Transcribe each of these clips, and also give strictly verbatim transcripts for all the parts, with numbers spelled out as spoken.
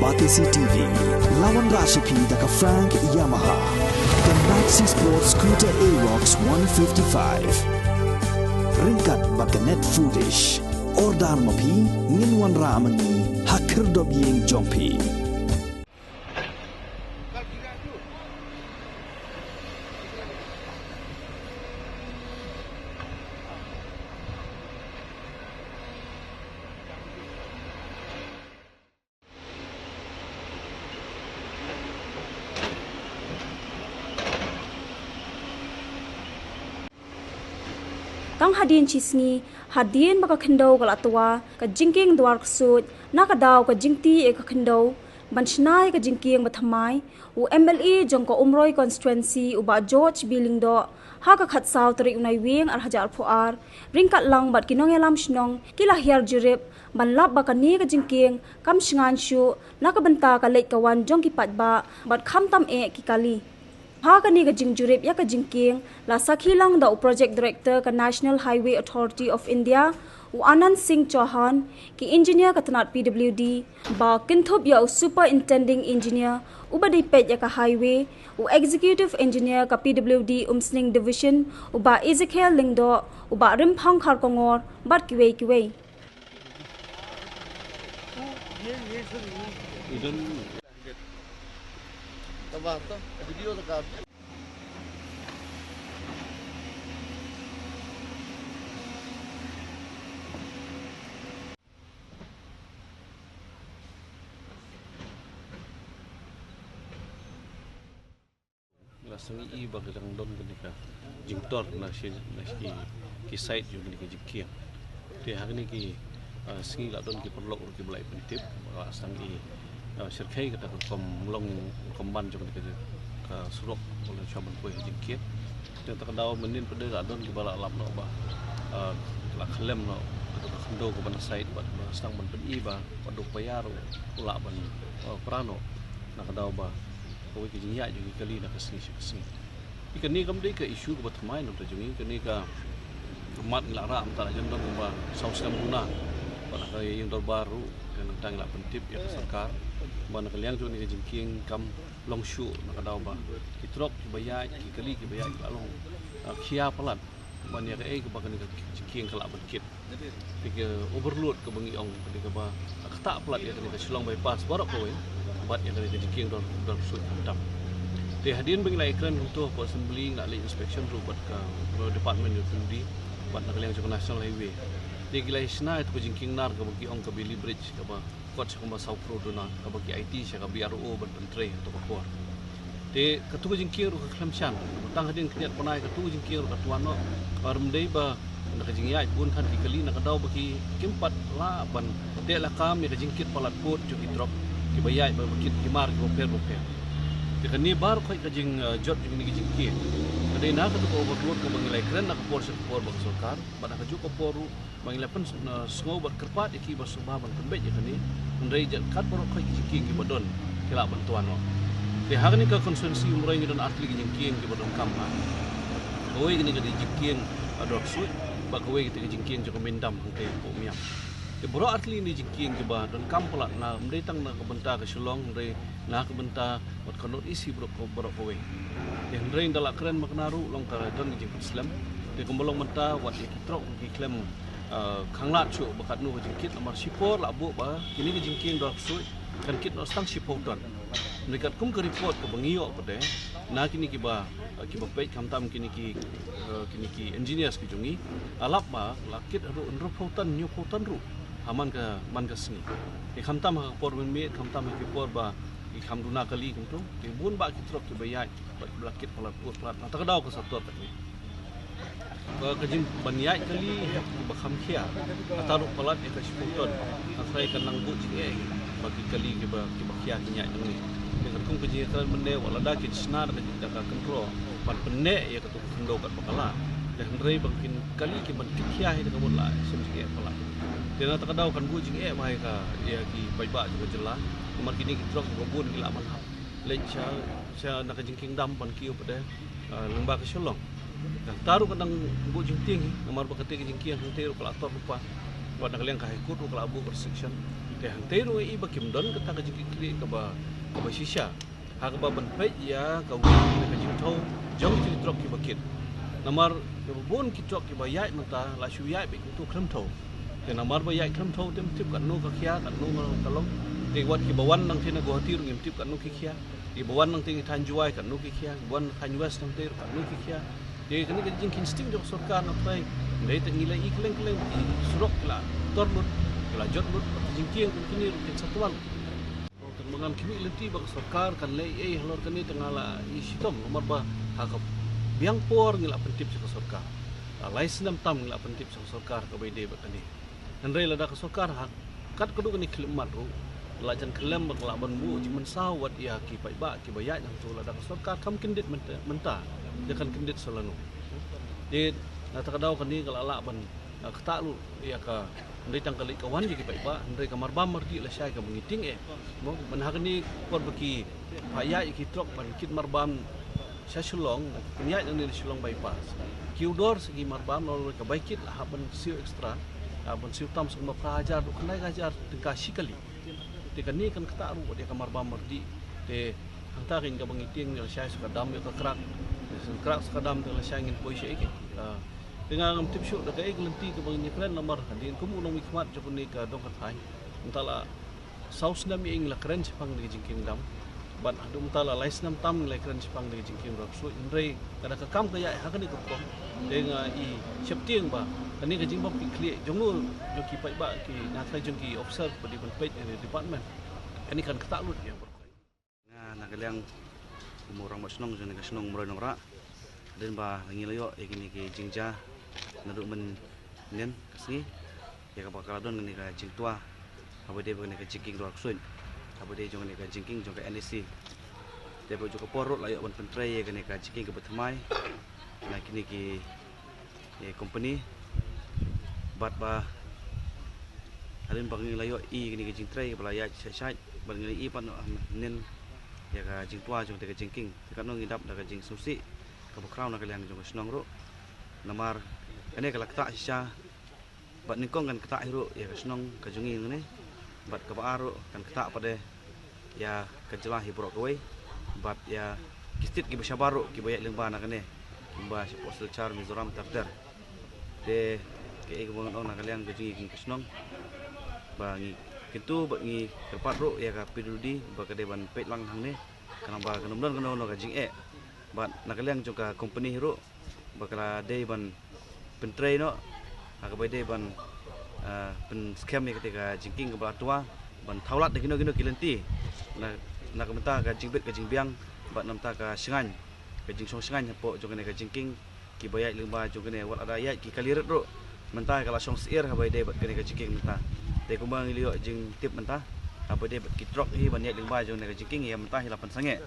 Batesi T V, la wanrah sha phi da ka Frank Yamaha, ka Maxi Sport Scooter Aerox one fifty-five. Ryngkat bad ka Net Foodish. Order ma phi, ngin wanrah ma ngi ha khyrdop ïing jong phi. Tang hadien shi sngi, hadien ba ka khyndew ka la twa, ka jingkieng dwar ksuid, na ka daw ka jingtih ïa ka khyndew ban shna ïa ka jingkieng ba thymmai, u M L A jong ka Umroi Constituency, u Bah George B Lyngdoh, ha ka khatsaw tarik u Naiwieng ar hajar arphew ar, ryngkat lang bad ki nongïalam shnong, ki la hiar jurip ban lap ba kane ka jingkieng kam shngaiñ shuh na ka bynta ka leit ka wan jong ki paidbah bad khamtam eh ki kali. Ha kane ka jingjurip ïa ka jingkieng, la sakhi lang da u Project Director ka National Highway Authority of India, u Anand Singh Chauhan, ki engineer ka tnat P W D, Bah Kynthup ïa u Superintending Engineer uba dei peit ïa ka highway, u Executive Engineer ka P W D Umsning Division, u Bah Ezekiel Lyngdoh, u Bah Rimphang Kharkongor, bad kiwei kiwei. Nga sngew i ba ka dang don kane ka jingtor na shi, na shi ki side jong kane ka jingkieng. Te ha kane ki, ah, sngi la don ki paralok ruh kiba la ïa pyntip, la sngew i, ah, shyrkhei kata ka rukom long rukom ban jong kane ka, ka surok ba la shwa ban poi ha jingkieng. Te kata ka daw mynnin pat de la don kiba la lap noh ba, ah, la khlem noh kata ka khyndew kaba na side bad ba sdang ban pyni ba, ba duk ba ïa ruh u lah ban, ah, pra noh na ka daw ba kawei ka jingïaid jong ki kali na ka sngi sha ka sngi. Ïa kane kam dei ka issue kaba thymmai na ka bynta jong ngi, kane ka mat ngi la rah mynta la jan don kumba saw snem duna. Bad ha ka ïing dorbar ruh ka nangta ngi la pyntip ïa ka sorkar ba na ka liang jong kane ka jingkieng kam long shuh na ka daw ba ki trok kiba ïaid, ki kali kiba ïaid ki la long, ah, khia palat ban ïa kaei kaba kane ka jingkieng ka lah ban kit. Te ka overload kaba ngi ong, ka dei kaba ktah palat ïa kane ka Shillong bypass baroh kawei bad ïa kane ka jingkieng dor, dor ksuid khamtam. Te hadien ba ngi la ïakren kumto hapoh Assembly, ngi la leit inspection ruh bad ka department jong P W D bad na ka liang jong ka National Highway. Te ki la ïa shna ïa ka jingkieng nar kaba ki ong ka Bailey Bridge kaba kot sha kumba saw klur duna kaba ki aiti sha ka B R O ban pyntrei ha kato ka por. Te kato ka jingkieng ruh ka khlem shan. Tang hadien khyndiat bnai kato ka jingkieng ruh ka twa noh. Bad ym dei ba na ka jingïaid bun than ki kali na ka daw ba ki kim pat lah ban teh lakam ïa ka jingkit palat pud jong ki trok kiba ïaid ba kit ki mar kiba pher ba pher. Te kane baroh khoit ka jing, eh, jot jong kane ka jingkieng. Ka dei na kato ka overload kaba ngi la ïakren na ka por sha ka por bad ka sorkar bad ha kajuh ka por ruh ba ngi la pyn, eh, sngew bad kyrpad ïa ki ba sngewbha ban pynbeit ïa kane. Hynrei jot kat baroh khoit ki jingkieng kiba don ki lah ban twa noh. Te ha kane ka constituency Umroi ngi don artylli ki jingkieng kiba donkam ha. Kawei kane ka dei jingkieng, eh, dor ksuid bad kawei kata ka jingkieng jong ka Myndam hangtei hapoh Umiam. Te baroh artylli kine ki jingkieng kiba donkam palat na, ym dei tang na ka bynta ka Shillong, hynrei na ka bynta wat ka North East hi baroh ka, baroh kawei. Te hynrei ynda la kren ma kane ruh long ka don ka jingpynslem. Te kumba long mynta wat ïa ki trok ki khlem, ah, khanglad shuh ba katno ka jingkit namar shipor la buh ba kine ki jingkieng dor ksuid kan kit noh tang shiphew ton. Hynrei katkum ka report kaba ngi ïoh pat de na kine kiba, ah, kiba peit khamtam kine ki, ah, kine ki engineers ki jong ngi, la lap ba la kit haduh hynriewphew ton, hynñiewphew ton ruh ha man ka, man ka sngi. Te khamtam ha ka por mynmiet, khamtam ha ki por ba ki kham duna kali kumto. Te bun bah ki trok kiba ïaid bad kiba la kit palat pud palat. Na kata ka daw ka sa tor katne. Ka, ka jing ban ïaid kali ba kham khia, kata ruh palat ïa ka shiphew ton. Hynrei kan nang buh jingeh hi ba ki kali kiba, kiba khia kin ïaid nangne. Te katkum ka jingïakren mynne wat lada kin shna da ka, da ka kyntroh ban pynneh ïa ka Khyndew kat ba ka lah. Te hynrei ba kin kali ki ban kit khia hi da ka mut la shem jingeh palat. Te na kata ka daw kan buh jingeh bha ïa ka, ïa ki paidbah jong ka jylla. Namar kine ki trok ba bun ki lah ban hap leit sha, sha na ka jingkieng dam ban kiew pat de, ah, lyngba ka Shillong. Kata ruh kan dang buh jingtieng hi namar ba kata ka jingkieng hangtei ruh ka la tor lypa. Wat na ka liang ka High Court ruh ka la buh restriction. Te hangtei ruh i ba kim don kata ka jingkitkhlieh kaba, kaba shisha ha kaba ban peit ïa ka wei ka jingthew jong ki trok kiba kit. Namar kaba bun ki trok kiba ïaid mynta la shu ïaid beit kumto khlem thew. Te namar ba ïaid khlem thew te ym tip katno ka khia, katno ka long. Te wat kiba wan nangtei na Guwahati ruh ngim tip katno ki khia. Kiba wan nangtei na thaiñ Jowai katno ki khia, kiba wan thaiñ West nangtei ruh katno ki khia. Te kane ka jingkheiñ sting jong ka sorkar na pdeng. Dei te ngi la i kylleng kylleng ki surok ki la tor lut, ki la jot lut, ki jingkieng kum kine ruh kin sa twan. Kan ba ngan khmih lynti ba ka sorkar kan leh ei halor kane te nga la i shitom namar ba ha ka biang por ngi la pyntip sha ka sorkar. La lai snem tam ngi la pyntip sha ka sorkar kaba ïadei bad kane. Hynrei lada ka sorkar ha kat ka dei kane khlem mat ruh la jan khlem ba ka la ban buh jingmynsaw wat ïa ki paidbah kiba ïaid hangto, lada ka sorkar kam kyndit mynta, mynta ïa kan kyndit sa lano. Te na kata ka daw kane ka la lah ban, ah, ktah lut ïa ka, hynrei tang ka leit ka wan ïa ki paidbah, hynrei ka marbam mardi lashai kaba ngi tieng eh. Mo, ban ha kane por ba ki pha ïaid ïa ki trok ban kit marbam sha Shillong, pynïaid nangne na Shillong bypass. Ki u dor sa ki marbam, nalor ka bai kit la hap ban siew extra, la hap ban siew tam suk ma phra hajar, duk khyndai hajar tyngka shi kali. Te kane kan ktah ruh wat ïa ka marbam mardi. Te hangta kein kaba ngi tieng lashai sa ka dam ïa ka krak. Sa krak sa ka dam te lashai ngin poi sha ei kein. Ah, te nga ngam tip shuh da kaei ka lynti kaba ngin ïakren namar hadien kumno ngi khmat jong kane ka dong ka thaiñ. Mynta la saw snem ïa ngi la kren shaphang da ka jingkieng dam. Bad haduh mynta la lai snem tam ngi la kren shaphang da ka jingkieng roi ksuid. Hynrei ka da ka kam ka ïaid ha kane ka rukom. Te nga i sheptieng ba kane ka jingbam ki khlieh jong u, jong ki paidbah, ki na trai jong ki officer ba dei ban peit ïa kane department. Kane kan ktah lut ïa baroh. Nga na ka liang u rangbah shnong jong kane ka shnong Mroi Nongrah. Hadien ba ngi la ïoh ïa kine ki jingjia naduh mynnin ka sngi ïa kaba ka la don kane ka jingtwa haba ïadei bad kane ka jingkieng roi ksuid, haba ïadei jong kane ka jingkieng jong ka N E C. Te bad jong ka por ruh la ïoh ban pyntrei ïa kane ka jingkieng kaba thymmai na kine ki, eh, company. Bad ba hadien ba ngi la ïoh i kine ki jingtrei ba la ïaid shait shait bad ngi la i pat noh mynnin ïa ka jingtwa jong kata ka jingkieng. Te katno ngi dap da ka jingsngewsih kaba khraw na ka liang jong ka shnong ruh. Namar kane ka la ktah shisha. Bad nyngkong kan ktah hi ruh ïa ka shnong ka jong ngi hangne. Bad kaba ar ruh kan ktah pat de ïa ka jylla hi baroh kawei. Bad ïa ki state kiba shabar ruh kiba ïaid lyngba na kane. Kumba shapoh Silchar, Mizoram, ter ter. Te kaei kaba ngan ong na ka liang ka jong ngi ka shnong ba ngi kyntu bad ngi kyrpad ruh ïa ka P W D ba ka dei ban peit lang hangne. Khnang ba kan ym don kano kano ka jingeh. Bad na ka liang jong ka company hi ruh ba ka la dei ban pyntrei noh ha kaba dei ban, ah, pynskhem ïa kata ka jingkieng kaba la twa ban thaw lad da kino kino ki lynti na, na ka bynta ka jingbit ka jingbiang bad na ka bynta ka shngaiñ, ka jingshong shngaiñ hapoh jong kane ka jingkieng kiba ïaid lyngba jong kane. Wat lada ïaid ki kali rit ruh mynta ka la shong syiar haba ïadei bad kane ka jingkieng mynta. Te kumba ngi la ïoh jingtip mynta haba ïadei bad ki trok hi ban ïaid lyngba jong kane ka jingkieng ïa mynta hi la pynsangeh.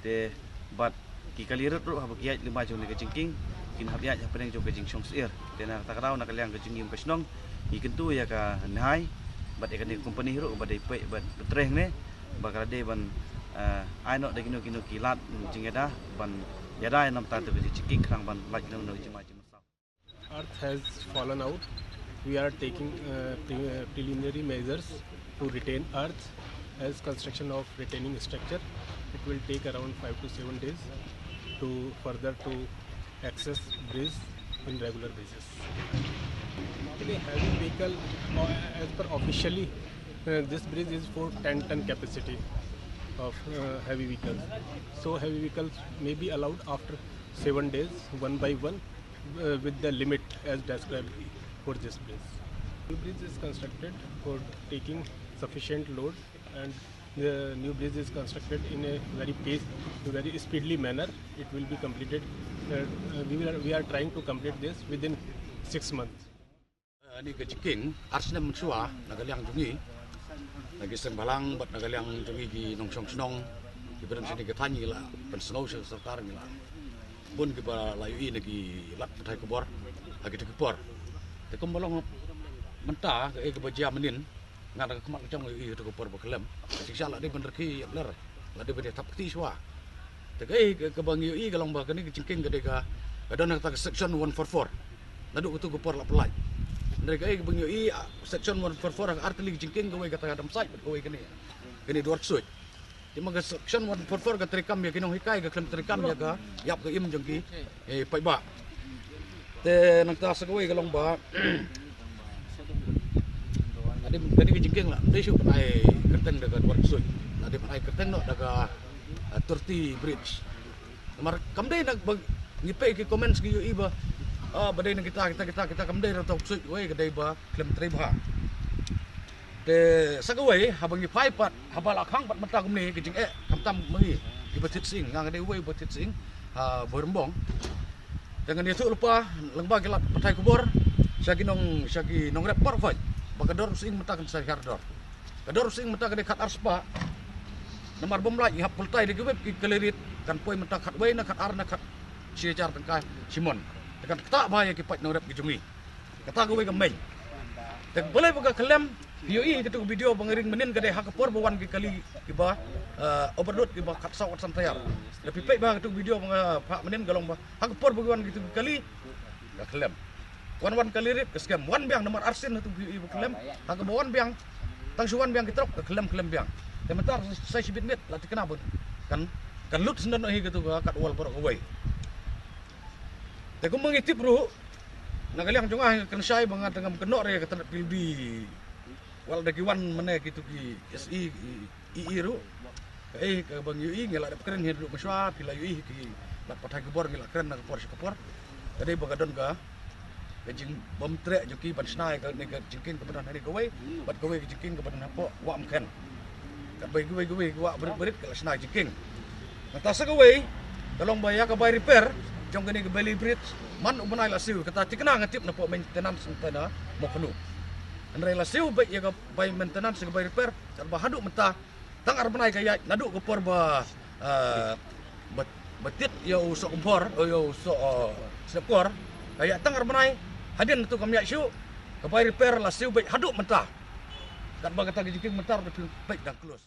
Te bad ki kali rit ruh haba ki ïaid lyngba jong kane ka jingkieng kin hap ïaid hapdeng jong ka jingshong syiar. Te na kata ka daw na ka liang ka jong ngi kum ka shnong ngi kyntu ïa ka NHAI bad ïa kane ka company ruh ba dei peit bad pyntrei hangne ba ka la dei ban, eh, ai noh da kino kino ki lad jingïada ban ïada ïa na bynta kata ka jingkieng khnang ban lait kino kino ki jingma jingmynsaw. Earth has fallen out. We are taking, uh, pre-, uh, preliminary measures to retain earth. As construction of retaining structure, it will take around five to seven days to further to access bridge in regular basis. Actually, heavy vehicle, uh, as per officially, uh, this bridge is for ten ton capacity of, uh, heavy vehicles. So heavy vehicles may be allowed after seven days, one by one, uh, with the limit as described for this bridge. New bridge is constructed for taking sufficient load, and the new bridge is constructed in a very pace, very speedily manner. It will be completed. Uh, uh, we will, we are trying to complete this within six months. Ani ka jingkieng ar snem mynshuwa na ka liang jong ngi, na ki seng bhalang bad na ka liang jong ngi ki nongshong shnong, ki briew shane ka thaiñ ngi la pynsngew sha ka sorkar, ngi la bun kiba la ïohi na ki lad pathai khubor ha kita ki por. Te kumba long mynta kaei kaba jia mynnin, nga da ka khmat ka jong ngi ïohi ha kita ki por ba khlem. Shisha la dei ban rkhie ïa pler, la dei ban ïa thap kti shuwa. Te kaei kaba ngi ïohi ka long ba kane ka jingkieng ka dei ka, ka don ha kata ka section one four four. Naduh kata ka por la pynlait. Hynrei kaei kaba ngi ïohi, ah, section one four four ha ka artylli ka jingkieng, kawei kata ka dam sait bad kawei kane, kane duar ksuid. Te ma ka section one four four ka treikam ïa ki nonghikai, ka khlem treikam ïa ka ïap ka im jong ki, eh, paidbah. Te nangta sa kawei ka long ba ka dei, ka dei ka jingkieng la, ym dei shuh ban ai kyrteng da ka duar ksuid, la dei ban ai kyrteng noh da ka, ah, Turti Bridge. Namar kam dei na ba ngi peit ki comments ki ïohi ba, ah, ba dei na kita, kita, kita, kita, kam dei, rata ksuid wei ka dei ba khlem trei bha. Te sa kawei, haba ngi phai pat, haba la khang pat mynta kumne ka jingeh, khamtam ma ngi kiba thied sying, nga nga dei uwei ba thied sying ha Bhoirymbong. Te ngan ïathuh lypa lyngba ki lad pathai khubor sha ki nong, sha ki nongrep baroh khoit ba ka dor u sying mynta kan sa hiar dor. Ka dor u sying mynta ka dei khatar spah. Namar bym lah ngi hap pultai da ki web ki kali rit, kan poi mynta khatwei na khatar na khatshi hajar tyngka shimon. Te kan ktah bha ïa ki paid nongrep ki jong ngi. Kata kawei ka mei. Te balei ba ka khlem, phi ïohi katu ka video ba nga ring mynnin ka dei ha ka por ba wan ki kali kiba, eh, overload kiba khatsaw khatsan tyre. Lada phi peit bha katu ka video ba nga phah mynnin ka long ba ha ka por ba ki wan kitu ki kali ka khlem. Wan wan kali rit ka skhem. Wan biang namar arsien hatu phi ïohi ba khlem. Ha kaba wan biang, tang shu wan biang ki trok ka khlem, khlem biang. Te mynta sa shibit miet la thikna ba kan, kan lut shen noh hi katu ka katwal baroh kawei. Te kumba ngi tip ruh, na ka liang jong nga nga kynshai ba nga tang ngam kynnoh re ka tnat P W D. Wat la da ki wan mynne kitu ki S E, E E ruh. Kaei kaba ngi ïohi, ngi la dep kren hi ruh mynshuwa, phi la ïohi ki lad pathai khubor ngi la kren na ka por sha ka por. Ka dei ba ka don ka, ka jingbymtreh jong ki ban shna ïa kane ka jingkieng kaba don hangne kawei bad kawei ka jingkieng kaba don hapoh Wah Umkhen. Katba kawei kawei ki wah barit barit ki la shna jingkieng. Nangta sa kawei ka long ba ïa ka bai repair jong kane ka Bailey Bridge, man u bnai la siew, kata thikna nga tip napoh maintenance mynta na Mawkhanu. Hynrei la siew beit ïa ka bai maintenance, ïa ka bai repair, katba haduh mynta tang ar bnai ka ïaid, naduh ka por ba, eh, ba, ba tied ïa u soh Umphor, ïa u soh, eh, Slepkor, ka ïaid tang ar bnai. Hadien tu kam ïaid shuh. Ka bai repair la siew beit haduh mynta. Katba kata ka jingkieng mynta ruh phi peit dang close.